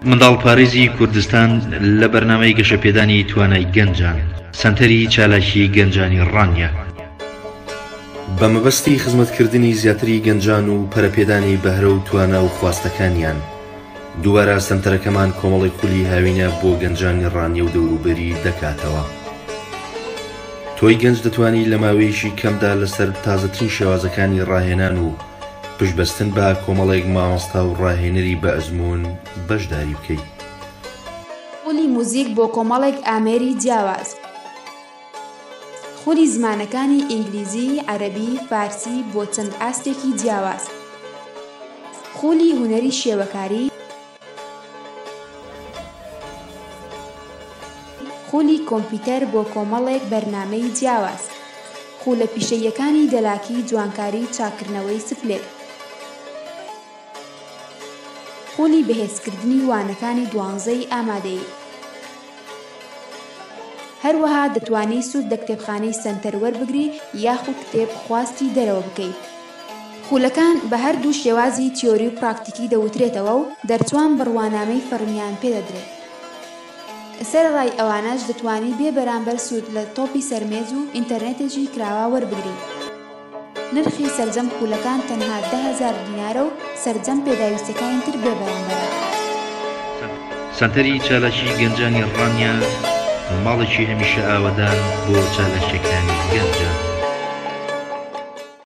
منداڵپارێزی کوردستان لە بەرنامەی گەشەپێدانی توانای گەنجان، سەنتەری چالاکی گەنجانی ڕانیە. بە مەبەستی خزمەتکردنی زیاتری گەنجان و پەرەپێدانی بەهرە و توانا و خواستەکانیان، دووبارە سەنتەرەکەمان کۆمەڵێک خولی هاوینە بۆ گەنجانی ڕانیە و دەوروبەری دەکاتەوە. تۆی گەنج دەتوانی لە ماوەیەکی کەمدا لەسەر تازەترین شێوازەکانی ڕاهێنان و پشتبەستن بە کۆمەڵێک مامۆستا و ڕاهێنەری بەئەزموون بەشداری بکەی. خولی موزیک بۆ کۆمەڵێک ئامێری جیاواز. خولی زمانەکانی ئینگلیزی، عەرەبی، فارسی بۆ چەند ئاستێکی جیاواز. خولی هونەری شێوەکاری. خولی کۆمپیوتەر بۆ کۆمەڵێک بەرنامەی جیاواز. خولە پیشەییەکانی دەلاکی جوانکاری و چاککردنەوەی سپلێت. خولی بەهێزکردنی وانەکانی دوانزەی ئامادەیی. هەروەها دەتوانی سوود لە کتێبخانەی سەنتەر وەربگری یاخود کتێب خواستی دەرەوە بکەی. خولەکان بە هەردوو شێوازی تیۆری و پراکتیکی دەوترێتەوە و دەرچوان بڕوانامەی فەڕمیان پێدەدرێت. سەرەڕای ئەوانەش دەتوانی بێ بەرامبەر سوود لە تۆپی سەرمێز و ئینتەرنێتێکی کراوە وەربگری. نرخی سەرجەم خولەکان تەنها 10,000 دینارە و سەرجەم پێداویستیەکانی تر بێ بەرامبەرە. سەنتەری چالاکی گەنجانی ڕانیە ماڵێکی هەمیشە ئاوەدان بۆ چالاکیەکانی گەنجان.